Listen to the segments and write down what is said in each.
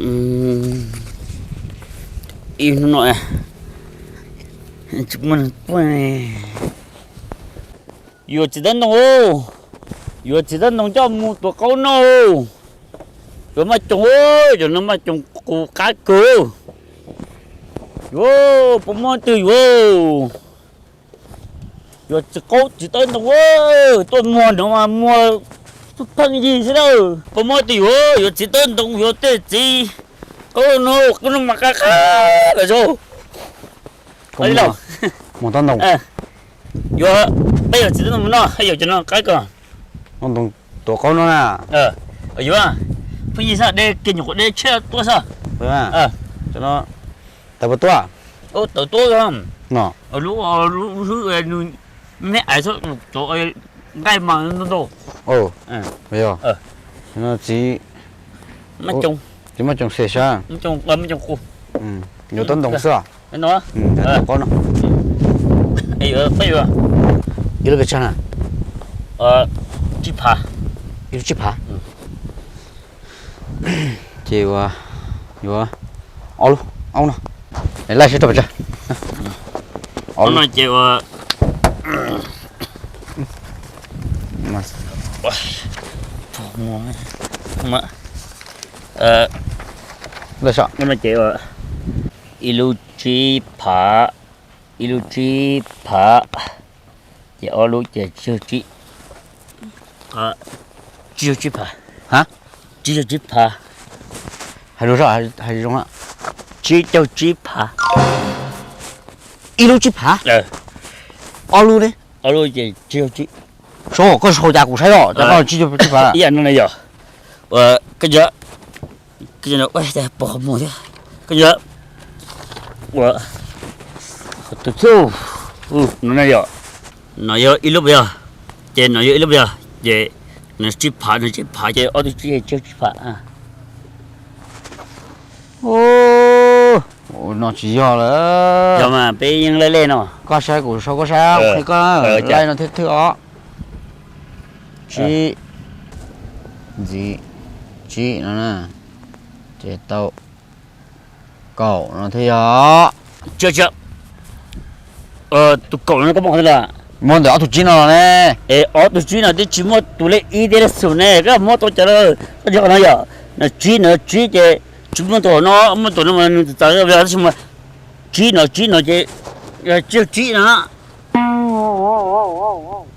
Ib hnub no tsis muaj neeg tuaj. Yuav txiv taub ntoo, yuav txiv taub ntoo coj mus tuav qaub noj. Yuav maj coos, cov no maj coos qus qab kawg. Yuav puas muaj twg yuav. Yuav txiv qaub txiv taub ntoo, tuaj muag no mas muag pheej yig xwb na. Puas muaj twg yuav, yuav txiv taub ntoo, yuav tej txiv qaub no, qaub no mas qab qab lawm zaug. Muag taub ntoo. Yuav, peb yuav txiv taub ntoo mus noj, yuav cov no qab kawg. Taub ntoo tuav qaub no na. Yuav, pheej yig xwb, deb kiag nyuam qhuav deb tshiab tuaj xwb. Tawv puas tuaj? Tawv tuaj. Lub, lub, lub, me me ais xwb, cov nqaij mas ntau ntau. Yog, txiv, txiv maj coos xwb sab. Yuav taub ntoo xwb. Tuav qaub no. Ib lub pes tsawg na? Tsib phav. Ib lub tsib phav. Ces ua, yuav ob lub, ob lub no. Laij seb rau pes tsawg. Ob lub no ces ua, laij seb, no ces ua ib lub tsib phav, ib lub tsib phav, ces ob lub ces tsib caug tsib, tsib caug tsib phav. Tsib caug tsib phav. Hais zoo, hais zoo, tsib caug tsib phav. Ib lub tsib phav. Ob lub ne? Ob lub ces tsib caug tsib. Saub, koj sau cas kuv saib os, cas koj tsib caug tsib phav. Ib yam no na yog, koj pom qhov muag thiab, koj ua, tus thiab, no na yog, no yog ib lub yog, ces no yog ib lub yog, ces no tsib phav, no tsib phav ces ob tug tsib, tsib caug tsib phav. No tsis yog lawm. Yog mas peb yeej laij laij no. Koj saib kuv sau, koj saib kuv qhia koj, laij no thiab thwj os. Tsib, ntxiv, tsib no, ces tau kaum no thiab yog. Tus kaum no koj muab qhov twg los? Muab ntawm ob tug tsib no los ne. Es ob tug tsib no twb tsis muaj tus lej ib thiab lej xus ne, koj muab tau cov, koj nco qhov no yog, no tsib no tsib ces tsis muaj tus no, muaj tus no mas nws txawv txawv tab sis mas tsib no tsib no ces tsib caug tsib no.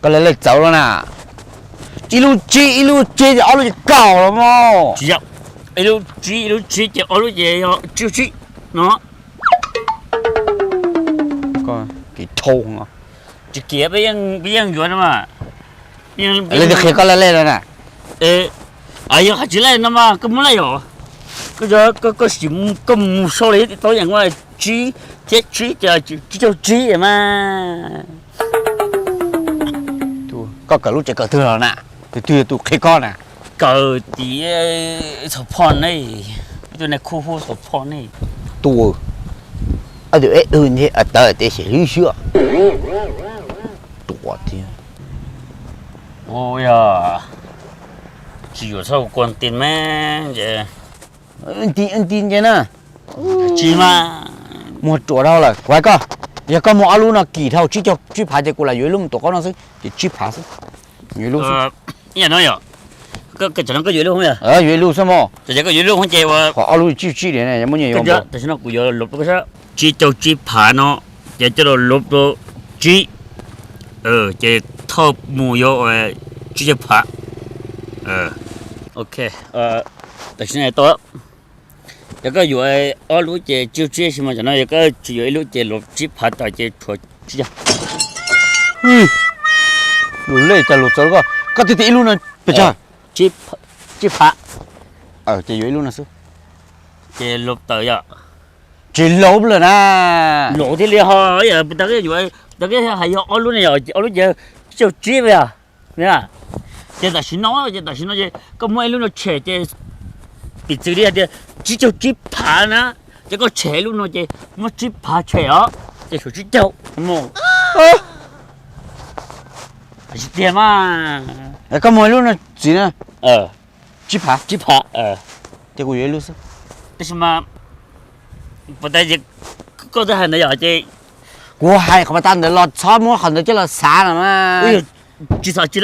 Koj lawv lej txawv los na. Ib lub tsib ib lub tsib ces ob lub ces kaum los mas. Tsis yog, ib lub tsib ib lub tsib ces ob lub ces yog tsib caug tsib no. Koj kev dhau, tsis kiv, peb yeej yuav no mas. Leej twg qhia koj laij laij no na? Yog hais tsis laij no mas koj muab laij yom. Koj, koj sim, koj mus sau li tau yeem tsib thiab tsib ces tsib caug tsib mas. Koj kawm lub tsev kawm twg los na? Tus twg yog tus qhia koj na? Kawm tim Xov Phoj ne, tus nai khu hu Xov Phoj ne. Tus, tus eb w nti tawv tias xyem hlwb xwb. Ruam tiag. Ua yog tsis yuav txhob kuas nti me nti nti nce na. Tsis mas. Muag ruam dhau lawm, kuv hais koj, yog koj muag ob lub no kim dhau tsib caug tsib phav ces kuv lam yuav ib lub mus tuav qaub no xwb ces tsib phav xwb. Yuav ib lub xwb. Ib yam no yom, koj yuav ib lub xwb mog. Koj yuav ib lub ces qhov ob lub tsib tsib li ne, muaj nyiaj yuav. Tam sim no kuv yuav lov rau koj saib, tsib caug tsib phav no ces coj los lov rau tsib, ces thauj mus yuav tsib caug phav. Ok, tam sim no tau. Yog koj yuav ob lub ces tsib caug tsib, tab sis mas tam sim no yog koj tsis yuav ib lub ces lov tsib phav tas ces tshuav tsib caug. Lus lej cas lus txawv koj, koj tiag tiag ib lub no pes tsawg? Tsib phav. Ces yuav ib lub no xwb. Ces lov tawm yom. Tsis lov lawm na. Lov thiaj li ho, tag kis yuav, tag kis hais yog ob lub ne yom, ob lub ces tsib caug tsib yom. Ces tam sim no, ces tam sim no ces koj muab ib lub no tshem ces piv txwv li hais tias tsib caug tsib phav na, ces koj tshem ib lub no ces muab tsib phav tshem os, ces tshuav tsib caug. Tiag mas. Koj muab ib lub no txiv na. Tsib phav. Tsib phav. Ces kuv yuav ib lub xwb. Tab sis mas, puas tas, koj twb hais ntawd yom ces, kuv hais qhov puas tas ntawd los txhob muab qhov ntawd coj los xav no mas. Tsis xav tsis,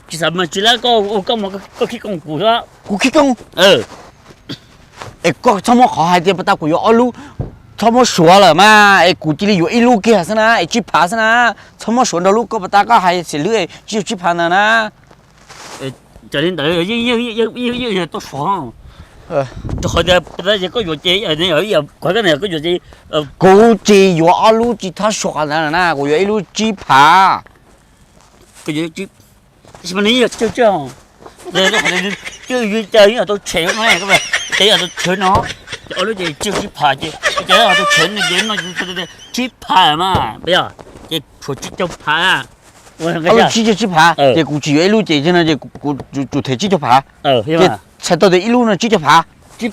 tsis xav mas tsis lab, koj ua koj mus, koj khib koos kuv xwb. Kuv khib koos? Es koj txhob muab qhov hais tias puas tas kuv yuav ob lub, txhob muab suav lawm mas, es kuv cia li yuav ib lub kiag xwb na, es tsib phav xwb na. Txhob muab suav nrog lub koj puas tas koj hais xiam hlwb es tsib caug tsib phav ntawd na. Cov li ntawd yeej yog tuaj suav, rau qhov tias puas tas ces koj yuav ces, kuv hais koj ntawd koj yuav ces, kuv tsis yuav ob lub tsis txhob suav qhov ntawd na, kuv yuav ib lub tsib phav. Tab sis mas nws yeej yog tsawg tsawg, cas yeej tau tshem no, ces yeej tau tshem no, ces ob lub ces tsib caug tsib phav ces cas yeej tau tshem no ces no tsib phav mas yog, ces tshuav tsib caug phav. Ob lub tsib caug tsib phav ces kuv tsis yuav ib lub ces no ces kuv tsum them tsib caug phav. Ces txhais tau tias ib lub no tsib caug phav. Tsib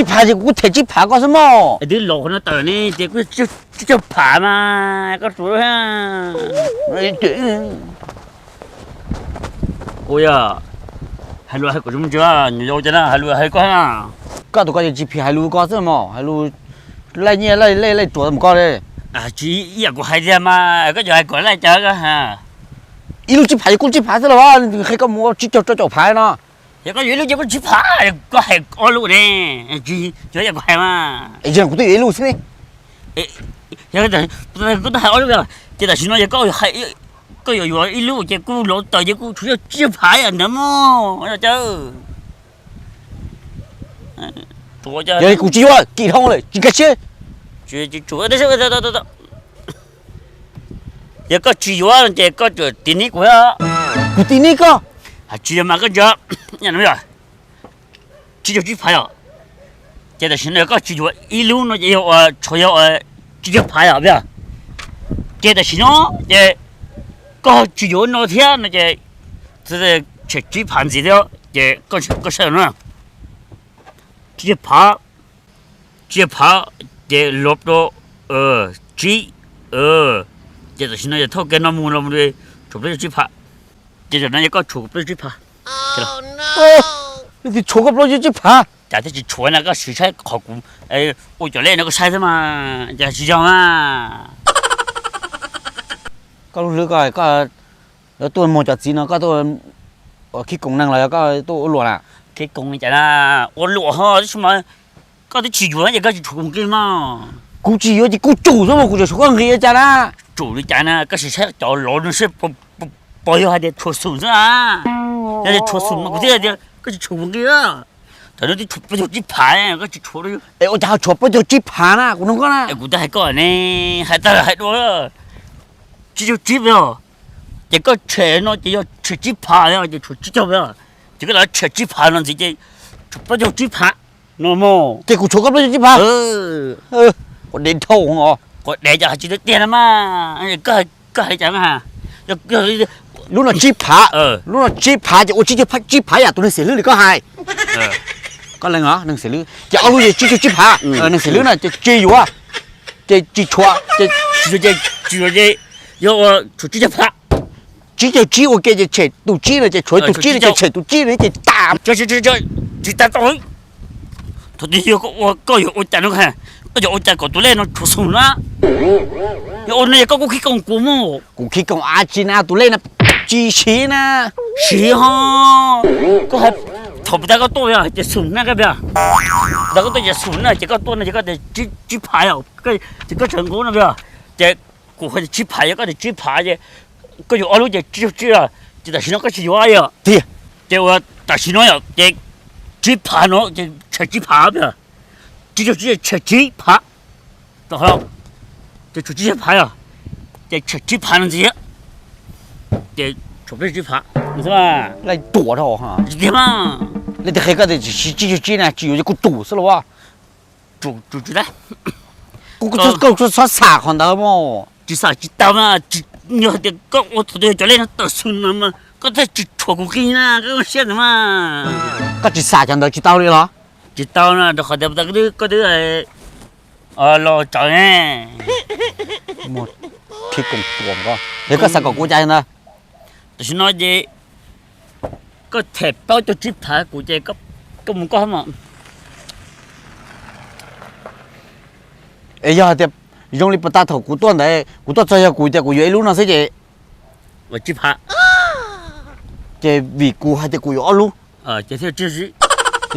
phav ces kuv kuj them tsib phav koj xwb mog. Twb los qhov no tawm ne ces kuj tsib caug phav mas koj tsuav. Ua yog hais lus hais kom zoo ntsia, nyuam yaus cas na hais lus hais koj na. Koj tus koj ces tsis phim hais lus koj xwb mog, hais lus laij nyiaj laij lej laij ruam mus koj li. Tsis ib yam kuv hais tiag mas koj cov hais kom laij cas koj. Ib lub tsib phav ces kuj tsib phav xwb los, qhia koj mus ua tsib caug rau caum phav no. Yog koj yuav ib lub ces kuj tsib phav, koj hais ob lub ne, tsis yog yam kuv hais mas. Kuv twb yuav ib lub xwb ne. Koj twb hais ob lub, ces tam sim no yog koj yuav yuav ib lub ces kuj lov tawm ces kuj tshuav yog tsib caug phav yam ntawd mog. Yog kuv tsis yuav, kim dhau lawm tsis nkag siab. Yog koj tsis yuav ces koj tsuas tiv neb kuv. Kuv tiv neb koj? Tsis yog mas koj ntsia, tsib caug tsib phav yom, ces tam sim no koj tsis yuav ib lub no ces yog ua tshuav yog ua tsib caug phav yom. Ces tam sim no ces koj tsis yuav no thiab no ces tshem tsib phav ntxiv thiab ces koj saib no, tsib caug phav, tsib caug phav ces lov rau tsib, ces tam sim no yog thauj kiag no mus los tshuav plaub caug tsib phav, ces tam no yog koj tshuav plaub caug tsib phav. Leej twg tshuav koj plaub caug tsib phav? Cas thiaj tsis tshuav na, koj sim saib qhov kuv ua cov lej no koj saib xwb mas, cas tsis yog mas. Koj lub hlwb koj, koj yuav tuaj muag cov txiv no koj tuaj khib koos neeg los yog koj tuaj ua luam na? Khib koos li cas na, ua luam ho tab sis mas koj twb tsis yuav ces koj tsis tshuav kuv nqi mas. Kuv tsis yuav ces kuj tsum xwb mas kuv tseem tshuav koj nqi ua cas na. Tsum li cas na, koj sim saib cov lov no seb puas yog hais tias tshuav xum xwb na. Yog tias tshuav xum no kuv thiaj tias koj tsis tshuav kuv nqi. Thaum no twb tshuav plaub caug tsib phav koj tsis tshuav. Es ua cas ho tshuav plaub caug tsib phav na kuv nug koj na. Kuv twb hais koj ne, hais tag hais dua, tsib caug tsib phav, ces koj tshem no ces yog tshem tsib phav ces tshuav tsib caug phav, ces koj los tshem tsib phav no ntxiv ces tshuav plaub caug tsib phav no mog. Ces kuv tshuav koj plaub caug tsib phav. Quav dev dhau os. Quav dev cas hais tsis tau tiag na mas, koj hais cas na. Lub no tsib phav, lub no tsib phav ces ua tsib caug tsib phav yam tus neeg xeem hlwb li koj hais. Koj lees os neeg xeem hlwb, ces ob lub ces tsib caug tsib phav, neeg xeem hlwb na ces tsis yuav, ces tsis tshuav, ces tsis yuav ces, yog ua tshuav tsib caug phav. Tsib caug tsib ua ke ces tshem tus tsib no ces tshuav tus tsib no ces tshem tus tsib no ces tas. Tsis tas tau. Thaum twg yog koj ua, koj yuav ua cas no, koj yuav ua cas kom tus lej no tshuav xum na? Yog ua no yog koj kuj khib koos kuv mus. Kuv khib koos ab tsi na, tus lej no tsis siv na. Siv ho. Koj hais thaum puas tas koj tuaj yog ces xum na koj pia. Puas tas koj tuaj ces xum na ces koj tuaj no ces koj tias tsib phav yom, ces koj tseem nqub no pia. Ces kuv hais tias tsib phav yog koj tias tsib phav ces koj yuav ob lub ces tsib caug tsib, ces tam sim no koj tsis yuav yom. Tiag. Ces ua tam sim no yom ces tsib phav no ces tshem tsib phav pia. Tsib caug tsib tshem tsib phav. Tau, ces tshuav tsib caug phav yom, ces tshem tsib phav no ntxiv, ces tshuav plaub caug tsib phav. Laij ruam dhau tiag mas. Leej twg qhia koj tias tsib caug tsib na, tsis yuav ces kuj tsum xwb los. Tsum tsum tsis tau. Koj txhob xam qhov ntawd mog. Tsis xam tsis tau mas, yog tias koj ua thaum twg cov lej no tawm xum no mas koj thiaj tsis tshuav kuv nqi na, koj siab ntawd mas. Koj tsis xam cov ntawd tsis tau li los? Tsis tau na, rau qhov tias koj twb los tsawv ne. Muag khib koos tuam koj, yog koj xav kom kuv ua cas ntawd? Tam sim no ces koj them plaub caug tsib phav kuv ces koj mus koj mas. Es yog hais tias zoo li puag ta thaum kuv tuaj ntawd, kuv tuaj txog yog kuv tias kuv yuav ib lub no xwb ces, ces vim kuv hais tias kuv yuav ob lub, ces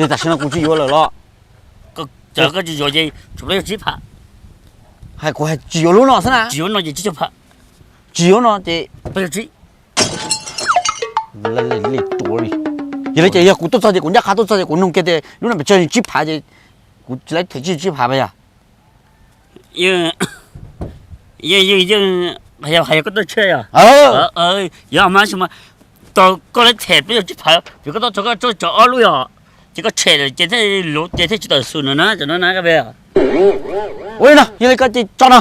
tam sim no kuv tsis yuav lawm los? Hais kuv hais tsis yuav lub no xwb na. Tsis yuav no ces, li li li, yog li ces yog kuv tuaj txog ces kuv ncaj qha tuaj txog ces kuv nug kiag tias lub no pes tsawg tsib phav ces kuv tsis laib them tsib tsib phav pas yog? Yeej, yeej, yeej, hais yog koj tuaj tshiab yog? Yog mas, tsis mas, tau koj laib them peb caug tsib phav vim koj tuaj txog koj tso ob lub yog, ces koj tshem lawm ces thiaj luv ces thiaj tsis tawm xus no na, cov no na koj pe. Ua li no, yog li koj ces tso no.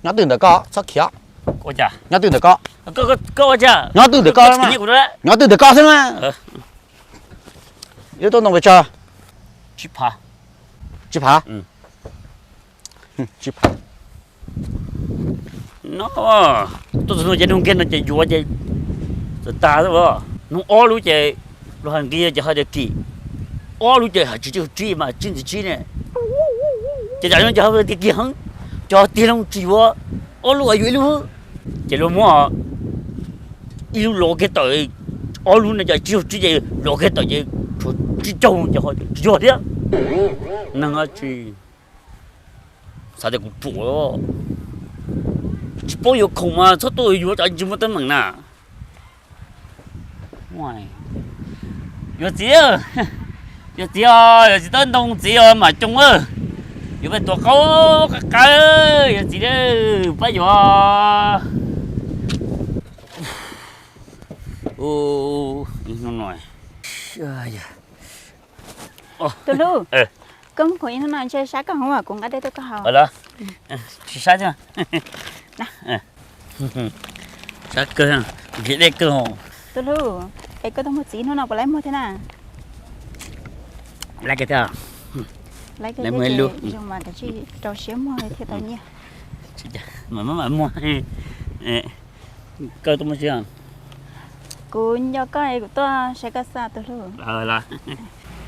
Nyob twg ntawm koj txhob khiav. Nyob twg ntawm koj. Nyob twg ntawm koj, nyob twg ntawm koj xwb na. Ib lub tau ntoo pes tsawg? Tsib phav. Tsib phav. No, tuaj txog no ces nug kiag no ces yuav ces txawm tas xwb. Nug ob lub ces luag hais nqi ces hais tias kim, ob lub ces hais tsib caug tsib mas tsib ntxiv tsib ne. Ces tam no ces ho tias kim heev, ces ho tiag loo tsis yuav, ob lub yuav ib lub. Ces luag muab ib lub los kiag tawm, ob lub no ces tsib caug tsib ces los kiag tawm ces tshuav tsib caug ces ho tsis yog thiab. Neeg tsis xav tias kuv ruam, tsis paub yuav khoom mas txhob tuaj yuav cov tsis muaj teeb meem na. Yuav txiv, yuav txiv os, yuav txiv tau ntoo txiv os mam coo, yuav peb tuav qaub qab qab, yuav txiv, pab yuav. Tus hlub, koj muab khoom ib hnub no ntshe sab koj hov, kuv nqa dej tuaj koj haus. Tsis sab thiab. Sab kawg, nqhis dej kawg. Tus hlub, es koj tuaj muag txiv hnub no puas laib muag thiab na? Laib kawg thiab. Laib kawg thiab, zoo mas kav tsij rau siab muag thiaj tau nyiaj. Mas muab mas muag. Koj tuaj muaj txiv? Kuv nco koj es kuv tuaj saib koj xwb tus hlub.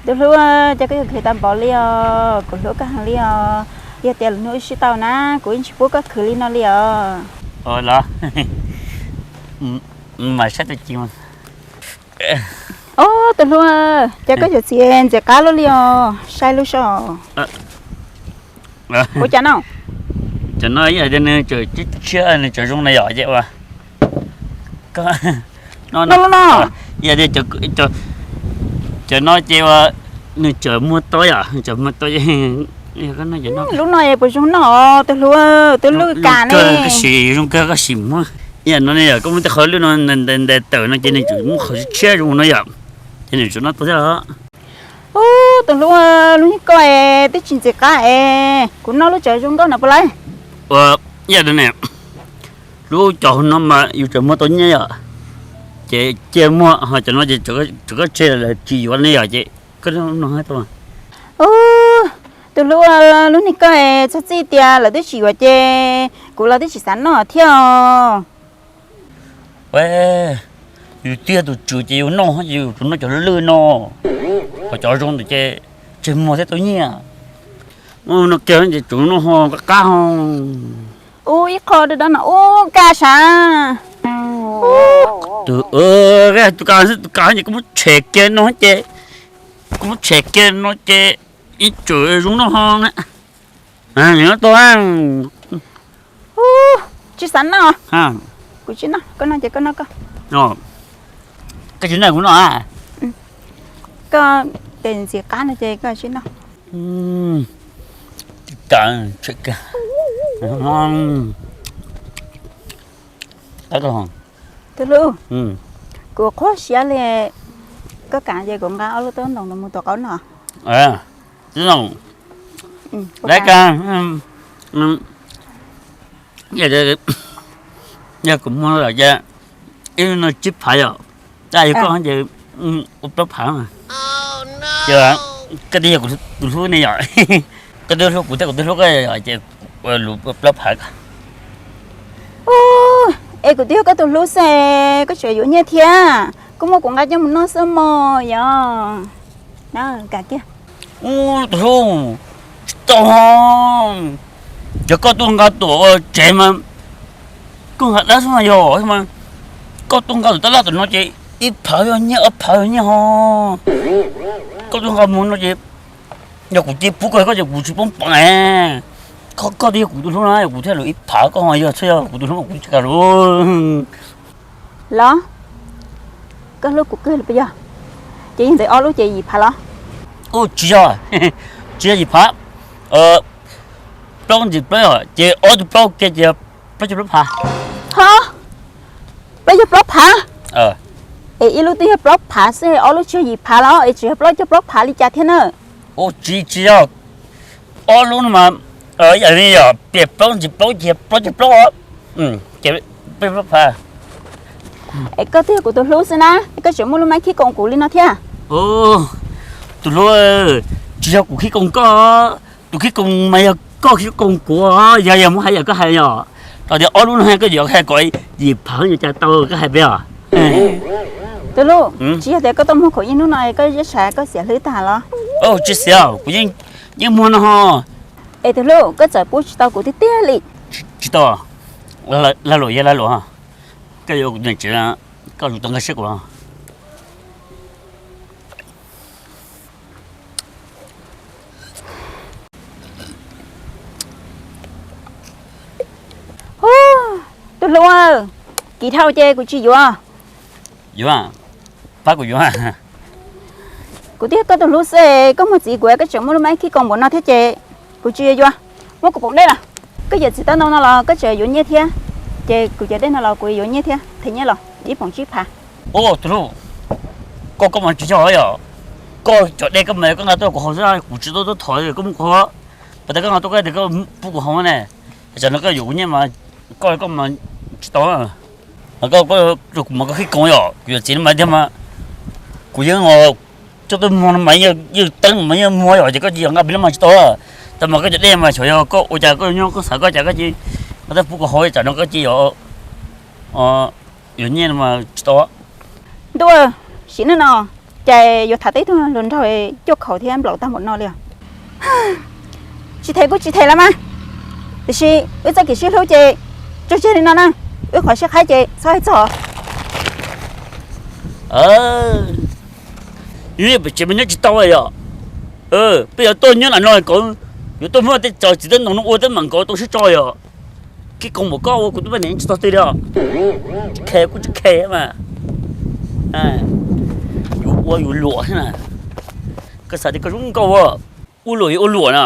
Tus hlub, cas koj yuav khwv tau npaum li os, kuv hlub koj heev li os. Yog tias lwm hnub wb sib tau na, kuv yeej tsis pub koj khwv li no li os. Los, mas saib tus ci. Ob, tus hlub, cas koj yuav txiv ntxim qab luaj li os, saib lub saum. Ua cas no? Cov no yog tias nws tseem tshiab tshiab nws tseem zoo na yom, ces ua no, no, yog tias cov no ces ua nws tseem muag tau yom, nws tseem muag tau. Lub no puas zoo noj tus hlub, tus hlub kam ne? Koj sim zoo kawg koj sim muab. Ib yam no ne yom, koj muab tej qhov lwj no ntes tawm no ces nws tseem muaj qhov tshiab zoo no yom, ces nws tseem noj tau thiab. Ub, tus hlub, lub niag koj es twb tsis ntxim qab es kuv noj lub tseem zoo nkauj no puas laib? Ua, ib yam no ne, lub cov no mas yus tseem muag tau nyiaj yom, ces cia muag, ho cov no ces tseem koj tseg lawv tsis yuav ne yom, ces koj no tau. Ub, tus hlub, lub niag koj es txhob txij tias lawv twb tsis yuav ces kuv los twb tsis xav noj thiab os. Yus twb yog tus tswv ces yus noj ces yus tsum noj cov lwj no, ho cov zoo ntawd ces tseg muag thiab tau nyiaj. No kiag ces tsum noj ho qab qab ho. Ub, ib qho dab no ub kaj sav. Tus, tus kaj xwb, tus kaj ces koj muab tshem kiag no ces, koj muab tshem kiag no ces ib tsum zoo noj ho na. Nyob tau. Tsis xav noj. Kuv tsis noj, koj noj ces koj noj koj. Koj tsis noj kuv noj. Koj tes ntxim qab no ces koj tsis noj. Tus hlub, kuv qhuab siab li, koj kam ces kuv nqa ob lub taub ntoos no mus tuav qaub noj. Lab ka, yog kuv muag lawm ces ib lub no tsib phav yom, tab yog koj ces ua plaub phav mas. Ces koj twb yog kuv tus hlub ne yom, koj twb hlub kuv thiab kuv twb hlub koj yom, ces ua lub plaub phav ko. Ub, es kuv twb yog koj tus hlub xwb, koj tseem yuav nyiaj thiab, koj muab kuv nqa coj mus noj xwb mog yom. Na, kam kiag. Ub, tus hlub, tsis tau ho, Yog koj tuaj nqa tuam ua tsev mas koj nqa dawb xwb mas yog mas, koj tuaj nqa tuam tab laj tom no ces ib phav yog nyiaj ob phav yog nyiaj ho. Koj tuaj nqa mus no ces yog kuv cia pub koj koj ces kuv tsis poob pam. Koj twb yog kuv tus hlub na, yog kuv thiaj lus ib phav, koj ho yog txhob yog kuv tus hlub mas kuv tsis kam lus. Los, koj hlub kuv kawg li puas yog? Ces yog ntawd ob lub ces yim phav los? Ub, tsis yog, tsis yog yim phav. Plaub ntxiv plaub ces ob tug plaub kiag ces plaub caug plaub phav. Ho, plaub caug plaub phav? Es ib lub twb yog plaub phav xwb, ob lub tsis yog yim phav los es tseem yog plaub caug plaub phav li cas thiab na? Ub, tsis, tsis yog. Ob lub no mas yam li yog piam plaub ntxiv plaub ces plaub caug plaub. Ces plaub phav. Es koj twb yog kuv tus hlub xwb na, koj tseem muaj lub mab khib koos kuv li no thiab? Tus hlub, tsis yog kuv khib koos koj, tus khib koos mas yog koj khib koos kuv. Yog, yog muab hais yog koj hais yog, tau tias ob lub no koj yuav hais kom yim phav yuav cas tau koj hais peb os. Tus hlub, tsis yog tias koj tuaj muag khaum yeeb hnub no koj zeb tshav koj xiam hlwb tag los? Tsis xiam, kuv yeej muag no ho. Es tus hlub, koj txawm pub tsis tau kuv tiag tiag li. Tsis tau, lag luam yog lag luam. Koj yuav kuv tsev, koj tus tau nkag siab kuv. Tus hlub, kim dhau ces kuv tsis yuav. Yuav, pab kuv yuav. Kuv twb yog koj tus hlub xwb, koj muag txiv kuv koj tseem muaj lub mab khib koos npaum no thiab ces kuv tsis yuav. Muab kuv poom dej los, koj yawm txiv taub ntoo no los koj tseem yuav nyiaj thiab, ces kuv cov dej no los kuv yuav nyiaj thiab, them nyiaj los ib poom tsib phav. Tus hlub, koj, koj mas tsis yog yom, koj cov dej koj mas koj nqa tuaj kuv haus xwb, kuv tsis tau tuaj thov koj muab kuv haus. Puas tas koj nqa tuaj koj tias koj pub kuv haus ne, tsam no koj yuav kuv nyiaj mas koj, koj mas tsis tau. Koj, koj, kuv mas koj khib koos yom, kuv yuav txiv no mas tiag mas kuv yeej coj tuaj muag no mas yeej teeb mas yeej muag yom, ces koj cia li nqa pem no mas tsis tau. Tab mas koj cov dej mas xyov yog koj ua cas koj nyob koj xav koj cas koj cia li nqa tuaj pub kuv haus, tsam no koj cia li yuav nyiaj no mas tsis tau. Ntuj, sim neej no cas yuav tham tau ib tug hluas nraug cuaj khaum thiab nplaum tag npaum no li os. Tsis them kuj tsis them los mas, tiam sis wb txoj kev sib hlub ces tso tseg li no na, wb qhov siab qhaib ces txhob hais txog. Yus niaj pem tsev mas nyob tsis tau yom. Peb yuav tuaj nyob nram no kom yuav tuaj muab tej cov txiv tej ntoo no ua teeb meem kom tau sib tso yom. Khib koos npaum koj ua kuv twb poj niam tsis txog twg li os. Tsis khe kuj tsis khe mas. Yus ua yus luam xwb na. Koj xav tias koj zoo nkauj ua, ua luam yuav ua luam na.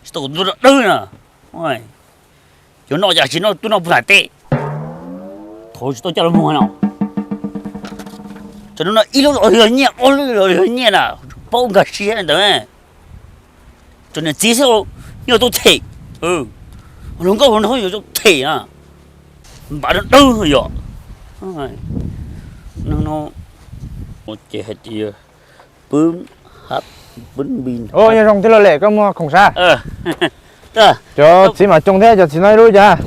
Tsis tau kuv ntuj dawb na. Yuav noj yam tsis noj tuaj noj puag nram teb. Thaum tsis tau coj los muag no. Tam no ib lub los yog nyiaj, ob lub los yog nyiaj na, paub nkag siab ntawd. Cov niam txiv xwb nyob tau them, hluas nkauj hluas nraug yuav tau them na, npam dawb yom. Ces hais tias pub hab pub npin. Nyob zoo tij laug Lem, koj muag khoom sab? Cov txiv mam coos thiab cov txiv no ib lub cas?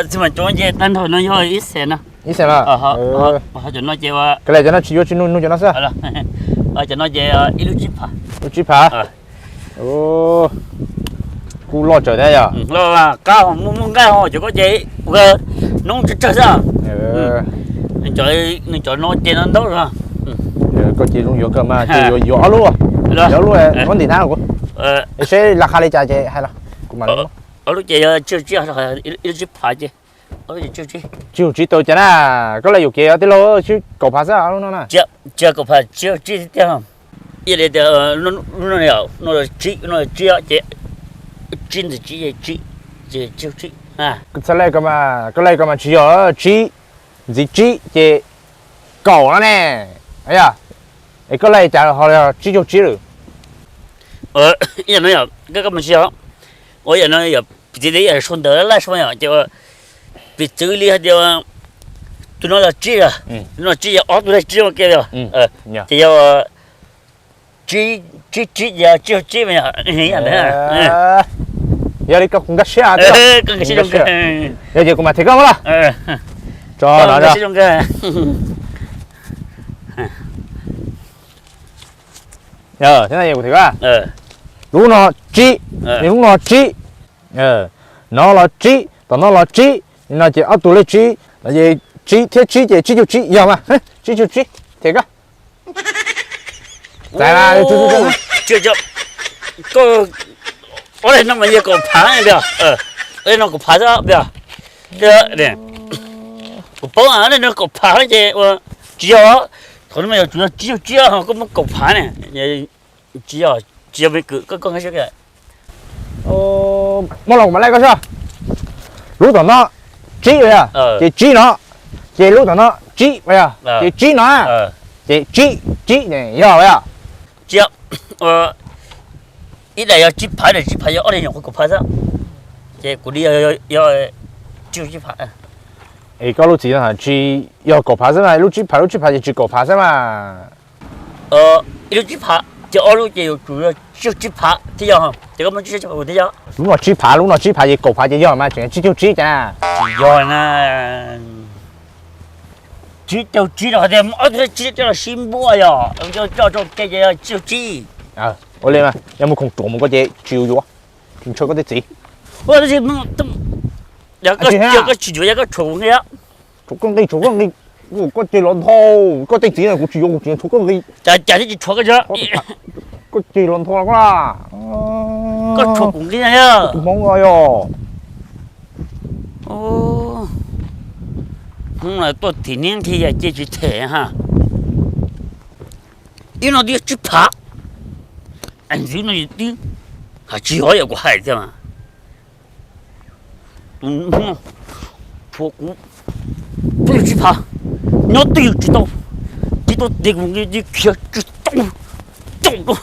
Txiv mam coos ces tag nrho no yog ib xees no. Ib xees los? Cov no ces, koj le cov no tsis yuav tsis nug, nug cov no xwb. Cov no ces ib lub tsib phav. Lub tsib phav. Kuj loj tsawv thiab yom. Qab muaj muaj nqaij ho cov koj ces noob tsawg tsawg xwb. Nws cov no ces no ntaub. Koj ces zoo yuav kawg mas ces yuav, yuav ob lub, yuav ob lub muab ntim hnab kuv. Es seb laj qha li cas ces hais los kuv mam li. Ob lub ces yog tsib caug tsib, ib lub tsib phav ces. Tsib caug tsib tau cas na, koj le yuam kev tij laug, tsib kaum phav xwb ob lub no na. Tsib kaum phav tsib caug tsib tiag. Ib yam li tias lub no, no tsib, no tsib ces tsib ntxiv tsib ces tsib, ces tsib caug tsib. Txhaj le ko mas, koj le ko mas tsis yog tsib ntxiv tsib ces kaum no ne. Yog, es koj le cas ho tsib caug tsib lawm? Ib yam no yog koj mas tsis yog, ua yam no yog piv txwv li yam sau ntawv laj sau yom, ces piv txwv li hais tias tus no yog tsib, tus no tsib yog ob tug tsib ua ke yog, ces yog tsib, tsib tsib ces tsib caug tsib mas yog. Yog li koj kuv nkag siab, yog ces kuv mam them koj mas los. Tso no. Thiab no kuv them koj, lub no tsib, lub no tsib, No los tsib, tom no los tsib, no ces ob tug lej tsib, no ces tsib thiab tsib ces tsib cuj tsib yog mas, tsib cuj tsib, thiaj koj. Txais mas, tsuj tsuj tsuj. Ob leeg no mas yog kaum phav tiag, ob leeg no kaum phav xwb tiag. Kuv paub ob leeg no kaum phav ces ua tsis yog, thaum no mas yog tsuas yog tsib cuj tsib ho koj muab kaum phav ne. Tsis yog, tsis yog me kwv, koj koj nqa seb. Muab los kuv mam laij koj seb. Lub tom no tsib yog, ces tsib no, ces lub tom no tsib yog, ces tsib no, ces tsib, tsib yog yog. Ib daim yog tsib phav, daim tsib phav yog ob leeg nyuam qhuav kaum phav xwb, ces kuv li yog tsib cuj tsib phav. Es koj lub txiv no tsis yog kaum phav xwb mas, lub tsib phav lub tsib phav ces tsis kaum phav xwb mas. Ib lub tsib phav ces ob lub ces yuav tsum yog tsib cuj tsib phav thiaj yog, ces koj muab tsib cuj tsib phav kuv thiaj yog. Lub no tsib phav, lub no tsib phav ces kaum phav ces yog mas tseem tsib cuj tsib cas. Tsis yog na. Tsib caug tsib no qhov tias muab ob tug tsib coj los sib npuaj yog, coj rau ke ces yog tsib caug tsib. Ua li mas yog mus khoom ruam mus koj ces tsis yuav, tsis ntshaw koj tej txiv. Tab sis koj tsis yuav, yog koj tshuav kuv nqi, tshuav koj nqi, koj ceg los ntho, koj tej txiv no kuv tsis yuav, kuv tsis tshuav koj nqi. Cas cas thiaj tsis tshuav koj, koj ceg los ntho koj na. Koj tshuav kuv nqi na, tus hmoob no yog. Hnub no tuaj tim niab nqhis yam ces tsis them ha. Ib no twb yog tsib phav, ntxwv no twb, ha tsis yog yam kuv hais tiag mas. Tus no tshuav kuv, twb yog tsib phav, nyob twj ywm tsis tau, tsis tau tes kuv nqi tsis khiav tsis tau, tau tau.